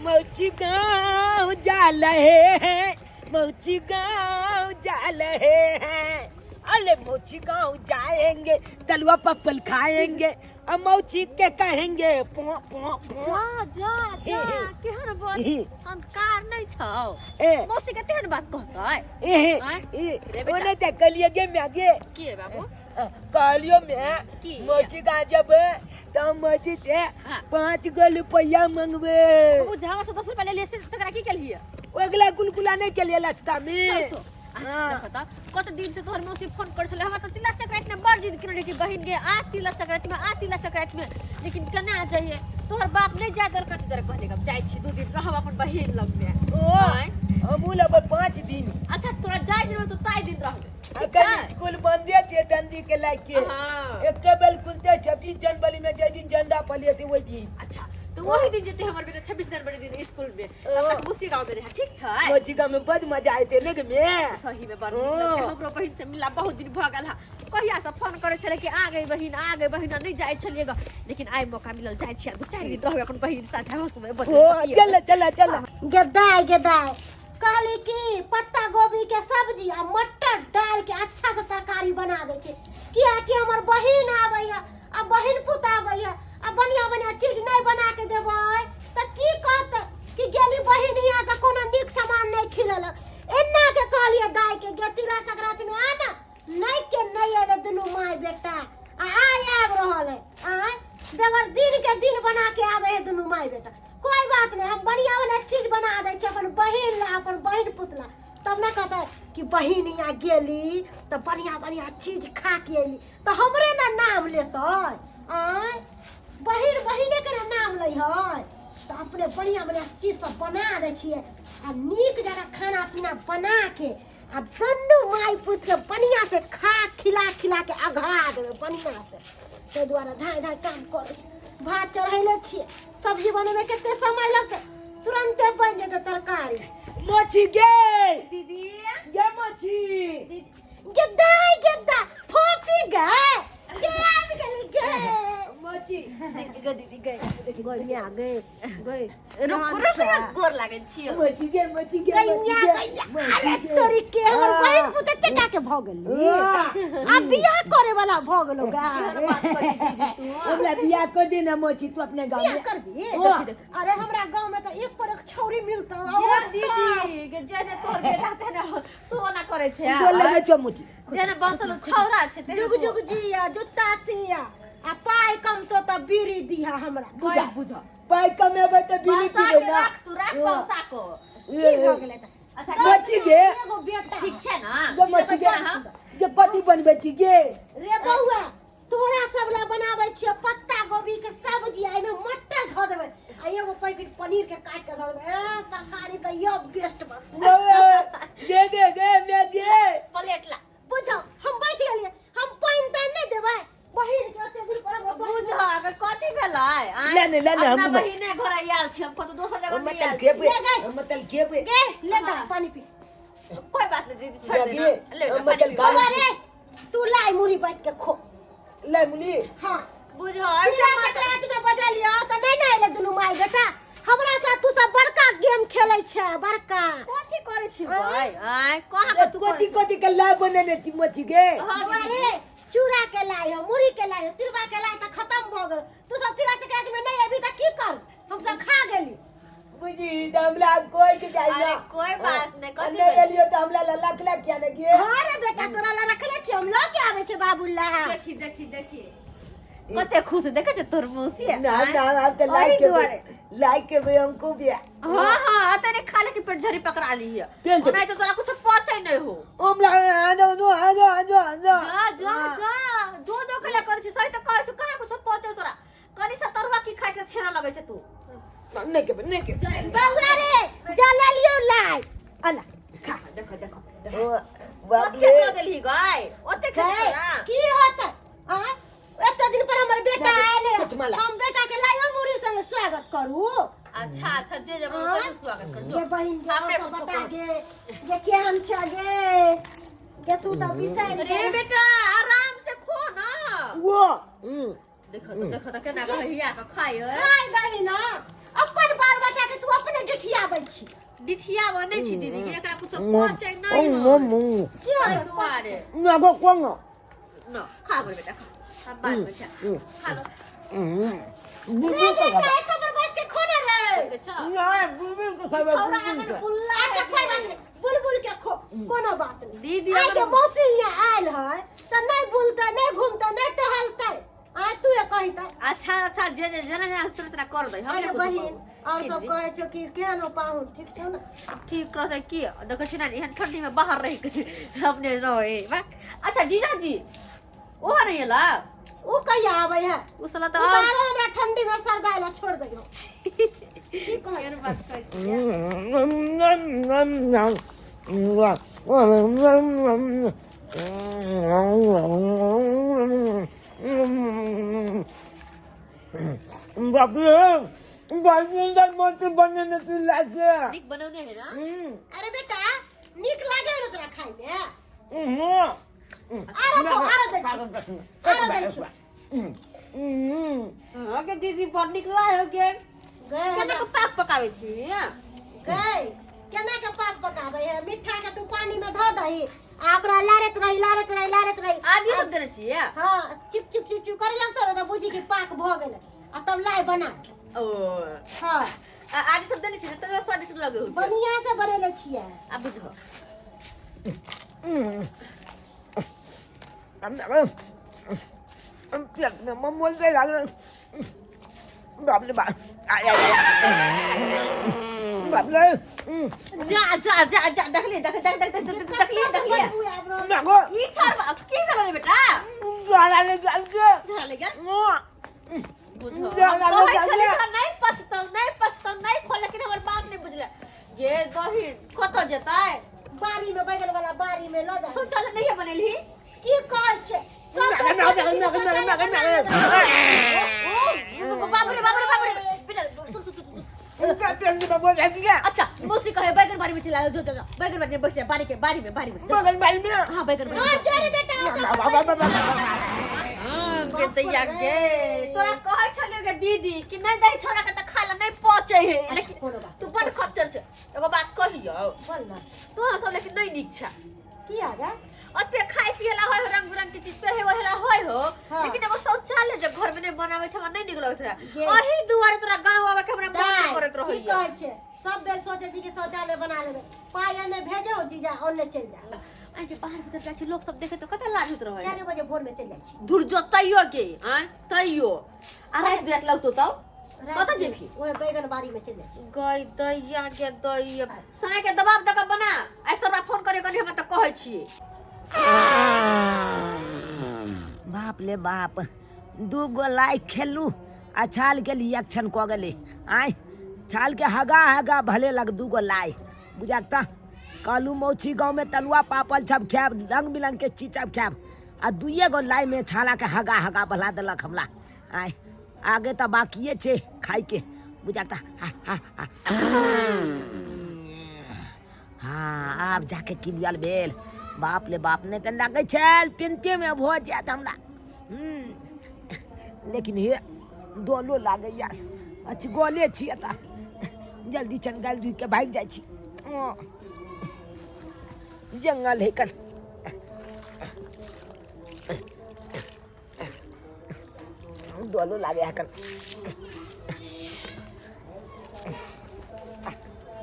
मौची गाँव जा रहे हैं, मौची गाँव जा रहे हैं। अरे मौची गाँव जाएंगे, तलुआ पप्पल खाएंगे आ मौची के कहेंगे पो पो पो। जा जा जा, केहन बात संस्कार नहीं छौ। ए। मौसी के तेहन बात कहतै? ए। आँय? ए। रे बेटा। ओने ते कहलिए गे म्या गे। के बाबू? कहलियो म्या। की? मौची गाँव जेबै तऽ हम मौची से 5 गो रुपैआ मंगबै। बाबू, जहाँ से 10 रुपया ले लिए से तकरा की केलिए? ओ अगला गुलगुला नहीं केलिए लचता में। चल तो। हाँ। देखो त, कत दिन से तोहर मौसी फोन कर छले। हमरा त तिला संक्रांति में बड़ जिद केने रहे कि बहिन गे आ तिला संक्रांति में, आ तिला संक्रांति में, लेकिन केना जाइए, तोहर बाप नहीं जाय देलक। तोरा कहले हम जाइ छी, 2 दिन रहब अपन बहिन लग में। ओ। आँय? हमहूँ लेबै 5 दिन। अच्छा, तोरा जाय दिन तो ताइ दिन रहबे। ठीक अखन छै? स्कूल बंदे छै दंदी के लायक के। हाँ। एके बेल खुलते 26 जनवरी में, जे दिन झंडा पलिए थे वही दिन। अच्छा, तो वही दिन जेते हमर बेटा 26 जनवरी दिन स्कूल में, तब तक मौसी गांव में रहे, ठीक छै? मौसी गांव में बड़ मजा आते ने गे में। सही में बड़ नीक लगतै। हमरो बहिन से मिलला बहुत दिन भऽ गेल हा। कहिया से फोन करै छलै कि आ गई बहिन, आ गई बहिन, नहीं जाइ छलियै ग, लेकिन आइ मौका मिलल, जाइ छियै, 2-4 दिन रहबै अपन बहिन साथे, हंसबै बजबै। ओ। बतियेबै। चल चल चल। गेदाय गेदाय, कहली कि पत्ता गोभी के सब्जी आ मटर डाल के अच्छा से तरकारी बना दै छै, कियाकि हमर बहिन आबैया आ बहिन पुत आबैया आ बढ़िया बढ़िया चीज नहीं बना के देबै तऽ की कहतै कि गेली बहिन हियाँ तऽ कोनो नीक सामान नहीं खिलेलक। एना के कहलियै दाय के, गे तिला संक्रांति में आ ना, नहीं के नहीं एलै दुनू माय बेटा आ आइ आबि रहल है। आँय, बगैर दिन के दिन बना के आबै है दुनू माय बेटा। कोई बात नहीं, हम बढ़िया बढ़िया चीज बना दै छियै अपन बहिन ला, अपन बहिन पुत ला, तब ना कहतै कि बहिन यहाँ गेली तऽ बढ़िया बढ़िया चीज खा के अयली, तऽ हमरे ना नाम लेतै। आँय, बहिन बहिने के ना नाम लै है, तऽ अपने बढ़िया बढ़िया चीज सब बना दै छियै आ नीक जकाँ खाना पीना बना के आ दुनू माय पुत के बढ़िया से खा खिला खिला के अघा देबै बढ़िया से। ताहि दुआरे धाय धाय काम करै छी। भात चढ़ैले छियै, सब्जी बनेबै कते समय लगतै? तुरन्ते बनि जेतै तरकारी। मोची गे। दीदी। गे मोची। गे दाइ, गे दा फोफी, गे गे आबि गेली गे। मोची। दीदी गे, दीदी गे। गई मिया, गे गई। रुक रुक रुक, गोर लागै छियो। मोची गे, मोची गे। गैया गैया, अरे तोरी के, हमर बहिन पुत एते टा के भ गेली आ बियाह करे वाला भ गेलो गा। हमरा बियाह कर दे ना मोची तू अपने गांव बियाह में। करबी? ओ। अरे हमरा गांव में त एक पर एक छौरी मिलतो। ये दीदी गे, जेने तोहर बेटा तेने तू ओना करै छै। गोर लगे छौ मोची। जेने बसल छौरा छै तेने जुग तू। जुग जिया, जुत्ता सिया आ पाइ कमतो त बीड़ी दिहा हमरा। बुझा। बुझा। पाइ कमेबै तऽ बीड़ी पैसा पीबै के ना। राख तू, राख पैसा को। की भऽ गेलै त? अच्छा। मोची गे। एगो बेटा। ठीक छै ना? गे मोची गे, गे कथी बनबै छी गे? रे बौआ, तोरा सब ला बनाबै छियै पत्ता गोभी के सब्जी, एहिमे मटर धऽ देबै आ एगो पैकेट पनीर के काटि के धऽ देबै। ए तरकारी तऽ यो बेस्ट बनतै। दे दे दे मे दे। प्लेट ला। बुझो, हम बैठ गेलियै, हम पानि तानि नहि देबै बहिन के ओते दिन पर हमर बहिन। बुझ अगर कथी भेलै आँय? ले ने, ले ने, अपना हम- बहिने घर आयल छी, हम कतौ दोसर जगह हम नहि मतल आयल छी। खेबै। ले गई। हम मतल खेबै। गे ले दा पानी पी। कोई बात नहीं दीदी, छोड़ ले देना। गे, ले हम जा, पानी मतल पी। खा बौआ रे, तू लाई मुड़ी बैठ के खो। ले मुली। हाँ। बुझो ऐसे तिला संक्रांति में बजलियो तऽ नहि ने अयलै दुनू माय बेटा हमरा साथ। तू सब बड़का गेम खेलै छै बड़का। कथी करै छी भाई आय? कहाँ के तू? कथी कथी के लाय बनेने छी मोची गे? हाँ। बौआ दीदी। रे, चूड़ा के लाइ हो, मुरही के लाइ हो, तिलबा के लाइ तऽ खत्म भऽ गेल। तू सब तिला संक्रांति में नहि अयबी तऽ की कर? हम सब खा गेली। बुझी तऽ हमरा कोई के चाहिए अरे ना। कोई बात नहीं, कथी नहीं भेल? एलियो तऽ हमरा ला लाख लाख किया ने गे? हाँ रे बेटा, तोरा ला रखले छी, हम लऽ के आबै छी बाबू ला। देखी देखी देखी, कते खुश देखे छै तोर मौसी। ना। आँय? ना, हम तऽ लाइक ओही के दुआरे। लाइक के बे हमको भी। हाँ हाँ, अतने खा ले के पेट झरी पकड़ा ली है। पेट झरी- नहीं तो तोरा कुछ पचे नहीं हो। हमरा आनो आनो आनो आनो आनो। जा जा जा, दो दो के ले करै छी, सही तऽ कहै छी, कहाँ कुछ पचे तोरा? कनी सा तरुआ की खाइ से छेना लगै छै तू। नहीं के नहीं के। बौआ रे, जा ले लियो लाइ अला खा। देखो देखो देखो। ओ, बाप ओते रे। दऽ देलही गाय, ओते खेतै तोरा? की होतै? आँय, एते दिन पर हमर बेटा आयल है। कुछ मला। हम बेटा के लाइयो मुड़ी संगे स्वागत करू। अच्छा अच्छा, जे जब आँय? करू स्वागत कर जो। गे बहिन गे, हमरे और सब कुछो बता। कह। गे गे, केहन छै गे? गे तू तऽ बिसरि रे गेल। बेटा, आराम से खो ना। वो देखो तो, देखो तो, केना कहिया के खाइ है। खाय दही ना, अपन बाल बच्चा के तू अपने डिठिया बनै छी दीदी के एकरा कुछो पचै नहीं हो की एहि दुआरे नागो कोन न खा बोल बेटा खा हम बाद में खा खा लो बुलबुल के बेटा एतो पर बैस के खोने रे के छौ नहीं बुलबुल के खाबे छौरा अगर बुल्ला अच्छा कोई बात नहीं बुलबुल के खो कोनो बात नहीं दीदी आइ के अगर मौसी यहाँ आयल है त नहीं बुलतै नहीं घूमतै नहीं टहलतै आ तू ये कही त अच्छा अच्छा जे जे जेना जेना तेना तेना कर दे हम आगे बहिन और सब कहै छौ कि केहन हो पाहुन ठीक छौ ने ठीक रहतै की देखै छी ने एहन ठंडी में बाहर रहि के अपने रहे बा अच्छा जीजाजी ओहो नहीं एला उ कहिया आबै है उ साला उ तऽ तऽ आरो हमरा ठंडी में सरदाय ला छोड़ दैयो की कहै एहन बात कहै छी बाप रे बड़ सुंदर मोती बनेने तू लागे नीक बनौने है ना अरे बेटा नीक लागे ने तोरा खाइ में आरो आरो खो आरो दै छी आरो दै छी हाँ के दीदी बड़ नीक लागे हो के गए केना के पाक पकाबै छी गए केना के पाक पकाबै है मिठ्ठा के तू पानी में धऽ दही आ ओकरा लारैत रही लारैत रही लारैत रही आदि सब देने छियै हाँ चिप चिप चिप चिप करे लगतो रहे बुझी कि पाक भऽ गेलै आ तब लाइ बना ओ हाँ आदि सब देने छियै तब स्वादिष्ट लगे हो बढ़िया से बनेले छियै आ बुझो मोल लागल बाप रे बाप आय आय बाप रे जा जा जा जा देखली देख देख देख देख देखली देखली नागो ई छोड़ बाप की भेल रे बेटा जाला ले जाल के झरा ले गेल बुझो जाला ले कहै जाल छलै के तोरा नहीं पचतौ नहीं पचतौ नहीं खोल लेकिन हमर बाप नहीं बुझले ये बहिन कतऽ जेतै बाड़ी में बैगन वाला बाड़ी में लऽ जा शौचालय नहीं बनेलही की कहै छै सब नागे नागे नागे नागे नागे ओ बाप रे बाप रे बाप रे बेटा सुन सुन सुन सुन। नागे अच्छा मौसी कहे बैगन बाड़ी में चला जो जो बैगन बाड़ी में बैठ जा बाड़ी के बाड़ी में बाड़ी में जा। बगल बाई में हाँ बैगन बाड़ी हाँ में। जा रे बेटा हाँ, के दैया के तोरा कहै छलियो गे दीदी कि नहीं दही छोरा के त खाय ला नहीं पचै है लेकिन कोनो बात तू बड़ खच्चर छै एगो बात कहियौ बोल ना तोरा सब लेकिन नहीं नीक छै की आ गे ओते खाय पिए ला होय हो रंग बिरंग के चीज पहिरे ओहे ला होय हो हाँ। लेकिन एगो शौचालय जे घर में नहीं बनावे छै हमरा नहीं नीक लगैत रहे जे- अही दुआरे तोरा गांव आवे के हमरा मन दाइ, नहीं करैत की रहैया कहै छै सब बेर सोचै छी कि शौचालय बना लेबै पाइ एने भेजो जीजा ओने चलि जा आइ जे बाहर भीतर जाइ छै लोक सब देखे तो कते लाज होइत रहै 4 बजे भोर में चलि जाइ छी धुर जो तैयो गे आँय तैयो आ राति बिराति लगतौ तब कतऽ जेबही ओहे बैगन बाड़ी में चलि जाइ छी गई दैया गे दैया साँय के दबाब दऽ कऽ बना आइ सब फोन करे कनी हमरा तऽ कहै छियै बाप ले बाप दू गो लाइ खेलू आ छाल के रिएक्शन कऽ गेलै आँय छाल के हगा हगा भले लग दू गो लाइ बुझाक तऽ कहलू मौसी गाँवमे तलुआ पापड़ सब खायब रंग बिरंग के चीज सब खायब आ दुइए गो लाइमे छाला के हगा हगा भला देलक हमरा आँय आगे तऽ बाकिए छै खाइके बुझाक तऽ हा हा हा हाँ आब जाके क्लियर भेल बाप ले बाप नहि तऽ लगै छल पिनतेमे भऽ जायत हमरा लेकिन हे डोलो लागैया अच्छा गोले छी एतऽ जल्दी चल गाल धुइ के भागि जाइ छी जंगल है कन डोलो लागे है कन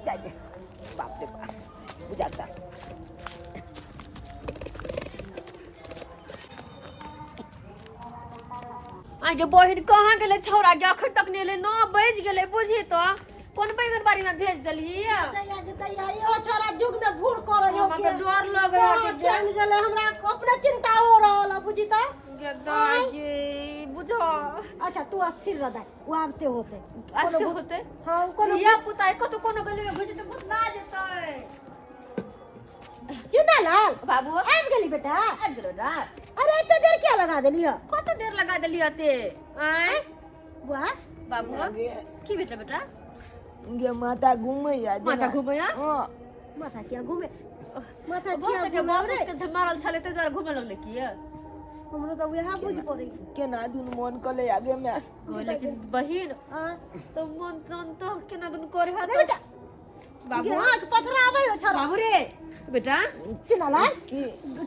जाइ दे बाप रे बाप बुझाता आइ गे बहिन कहाँ गेलै छौड़ा गे अखन तक नहि एलै 9 बजि गेलै बुझही तऽ कोन बैगन बाड़ी में भेज देलही दैया जे दैया इहो छोरा जुग में भूर करे हो हमरा तऽ डर लगै कहाँ चलि गेलै हमरा अपने चिंता हो रहल है बुझी तऽ गे दाइ गे बुझो अच्छा तू अस्थिर रह दाइ ओ आबते होते आबते होते हाँ कोनो धिया पुता कतौ कोनो गली में घुसि तऽ भुतला जेतै चुनालाल बाबू आबि गेली बेटा आबि गेलो ना अरे एते देर किया लगा देली हो कते देर लगा देली हते आँय बुआ बाबू की भेटल बेटा गे माता घूमैया माता घूमैया? हाँ माथा किया घूमे माथा भऽ किया सके घूमे बाबू रे के झमारल छलै ताहि दुआरे घूमे लगलै की हमरो तऽ उएह बुझ पड़ै छै केना दुनू मन कऽ ले आगे में लेकिन बहिन हाँ तो मन तन तो केना दुन करे अरे बेटा बाबू आँख पथराबै हो छोरा। बाबू रे बेटा चिनालाल की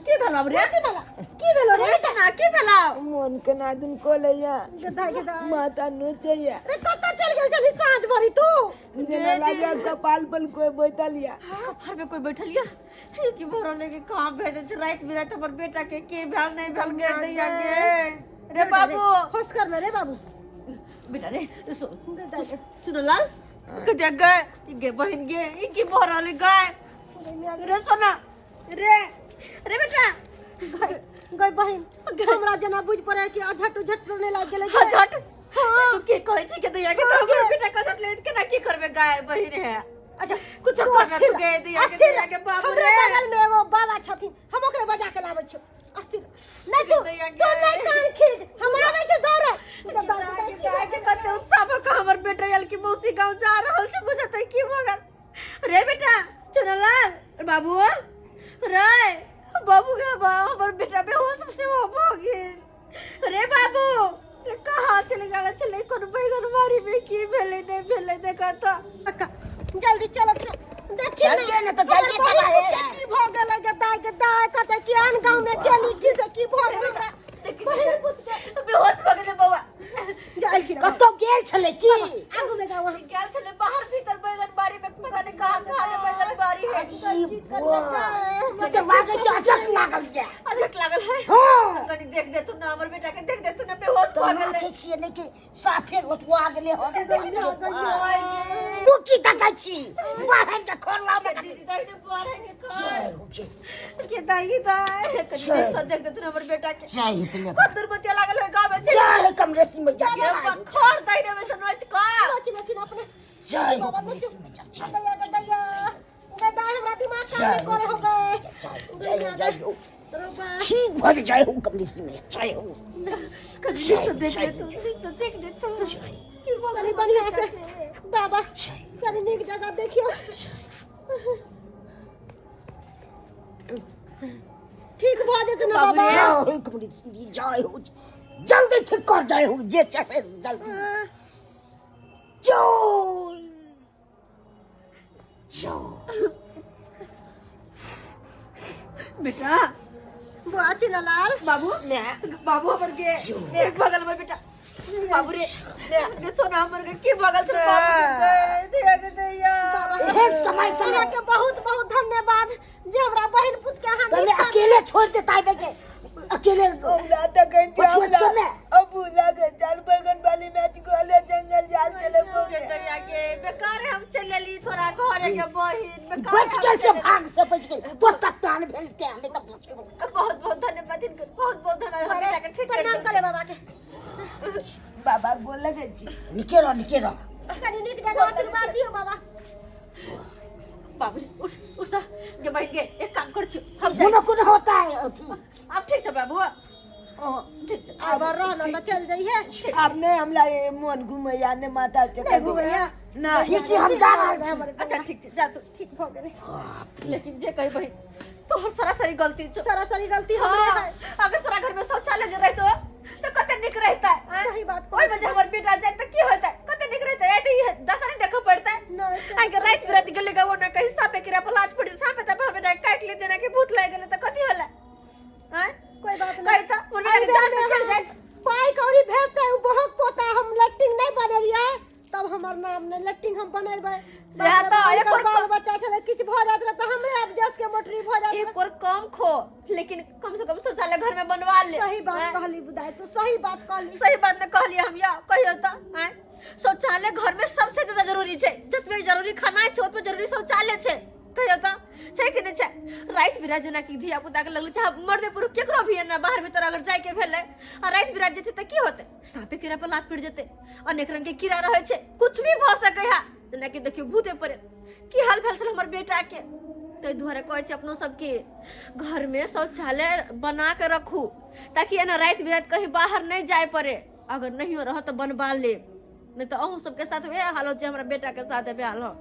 की भेल बाबू रे चिनालाल की भेलो रे रे सोना की भेल मोन केना दिन कोलैया गदा गदा माथा नोचैया रे कतऽ चल गेल छली साँझ भरी तू जेना लागे कपाल पर कोई बैठल या कपार में कोई बैठल या हे की भरो लेके कहाँ भेजे छै राति बिराति हमर बेटा के के भेल नहीं भेल के दैया के रे बाबू होश कर ले रे बाबू बेटा रे सुन सुन लाल कते गए गे बहिन गे ई की भरो ले गए रे सोना रे रे बेटा गई गई बहिन हमरा जेना बुझ पड़े कि अझट उझट रोने लागि गेलै हाँ झट तू के कहै छै के दैया के तो हमर बेटा कथट लेट के ना की करबे गाय बहिन है अच्छा कुछो तू करना अस्थिर तू गे दैया के अस्थिर दैया के बाबू हमरे रे बगल में एगो बाबा छथिन हम ओकरे बजा के लाबै छियौ अस्थिर नहीं तू दैया तू गे। नहीं कान खींच हम आबै छै दौड़े गाय के कते उत्साह भऽ कऽ हमर बेटा आयल कि मौसी गाँव जा रहल छै बुझतै की भऽ गेल रे बेटा चुनलाल बाबू रे बाबू गे बा हमर बेटा बेहोश से हो भऽ गेल रे बाबू रे कहाँ चलि गेल छलै कोन बैगन बाड़ी में की भेलै नहि भेलै देखा तऽ अक्का जल्दी चलो फिर देखी चलिए ना तो जाइए हमर तब बहिन आए। के की भऽ गेलै गदाय गदाय कहतै कि आन गाँव में गेली की से की भऽ गेल हमरा बहिन पुत के बेहोश भऽ गेलै बौआ गेल की कतौ गेल छलै की आगू में जाओ वहाँ गेल छलै बाहर भीतर बैगन बाड़ी में पता नहीं कहाँ कहाँ रे बैगन बाड़ी है ई बुआ, तू तऽ लागै छै अचक लागल ये अझक लागल है हाँ कनी देख दे तू ना हमर बेटा के देख दे तू ना बेहोश तो भऽ गेलै नाचै छियै नहि कि साफे लटुआ गेलै हन गई तू की देखै छी बाहर के खोलला में दीदी दाई ने बुआ रहे के जय हो जय के दाई दाई कनी जय। देख देख दे तू ना हमर बेटा के जय हो पिल्ले कत दुर्बतिया लागल है गांव में जय हो कमलेशी मैया के जय हो खर दाई ने में से नोच का नोच लेथिन अपने जय हो बाबा कमलेशी मैया जय हो गदैया गदैया गदाय हमरा दिमाग काम जय नहीं हो करे हो गए जय हो जय हो रोबा ठीक भर जय हो कमलेशी मैया जय हो कनी जय देख हो, देख जय दे हो, तू देख देख दे तू की भऽ कनी गेल बढ़िया से बाबा जय कनी नीक जगह देखियो ठीक भऽ जेतै ने बाबा जय हो कमलेशी मैया जय हो जल्दी ठीक कर जय हो जे चाहे जल्दी हाँ, जय जय बेटा बुआ चिनालाल बाबू बाबू हमर के एक बगल में बेटा बाबू रे के सोना हमर के की बगल से बाबू के दैया के दैया बाबा एहन समय समय अहाँके बहुत बहुत धन्यवाद जे हमरा बहिन पुत के अहाँ पहले नीक अकेले छोड़ देता है बेटे अकेले औला त गई पछुआ समय अब भूला गए जाल बैगन वाली मैच गोले जंगल जाल चले के बोगे दैया के बेकार हम चल एली थोड़ा घरे के बहिन बेकार बच हम गेल से चल एली। भाग से बच गेल तो तक तान भेल ते नहीं तो बचे बहुत बहुत धन्यवाद इनके बहुत बहुत धन्यवाद हम बेटा के ठीक कर प्रणाम करे बाबा के बाबा गोल लगे छी निके रह निके रह कनी नीक जगह आशीर्वाद दियो बाबा बाबू रे, उठ उठ त गे बहिन गे एक काम कर छी हम जाइ कोनो कोनो होता है अथी अब ठीक छै बाबू ठीक छै आब रह न तऽ चल जइहे अब नहीं हमला ये मन घुमैया ने माथा चक्कर नहीं घुमैया? ना ठीक छी हम जा रहल छी अच्छा ठीक छै जा तू ठीक भऽ गेलै लेकिन जे कही बहिन तोहर सरासरी गलती छौ सरासरी गलती हमरे हाँ, है अगर तोरा घर में शौचालय जे रहितो तो कते नीक रहितै सही बात ओहि में जे हमर बेटा जाए तो की होतै कते नीक रहितै ऐ तऽ ई दशा नहीं देखऽ पड़तै नहीं, से- आइ के राति बिराति गेलै गाँव ना कहीं सापे कीड़ा पर लात पड़ी सापे तापे हमर बेटा के काटि लेते ना कि भूत लागि गेलै तऽ कथी होलै आँय कोई बात कही नहीं तऽ हमर बेटा के जान तऽ चलि जाइत पाई कौड़ी भेजते उ बहुत कोता हम लट्टिंग नहीं बनेलियै तब हमर नाम नहीं लट्टिंग हम बनेबै सएह बाप रे तऽ, बाप, एक और बाल बच्चा छलै किछु भऽ जाइत रहै तऽ हमरे अब जस के मोटरी भऽ जाइत एक और कम खो लेकिन कम से कम शौचालय घर में बनवा ले सही बात आँय? कहली बुदाई तू सही बात कहली सही बात ने कहलियै हम या कहियो तऽ आँय शौचालय घर में सबसे ज्यादा जरूरी छै जतबे जरूरी खाना छै ओतबे जरूरी शौचालय छै कहियो तऽ छै कि नहि छै राति बिराति जेनाकि धिया पुता के लगलै चाहे मर्दे पुरुष केकरो भी एना बाहर भीतर अगर जाय के भेलै आ राति बिराति जेतै तऽ की होतै साँपे कीड़ा पर लात पड़ि जेतै अनेक रंग के कीड़ा रहै छै कुछ भी भऽ सकै है जेनाकि देखियौ भूते पड़े की हाल भेल छल हमर बेटा के ताहि दुआरे कहै छै अपनो सबके घरमे शौचालय बना के रखू ताकि एना राति बिराति कहीं बाहर नहि जाय पड़े अगर नहियो रहत तऽ बनवा लेब नहि तऽ अहूँ सबके साथ वएह हाल होत जे हमरा बेटाके साथ वएह हाल हो।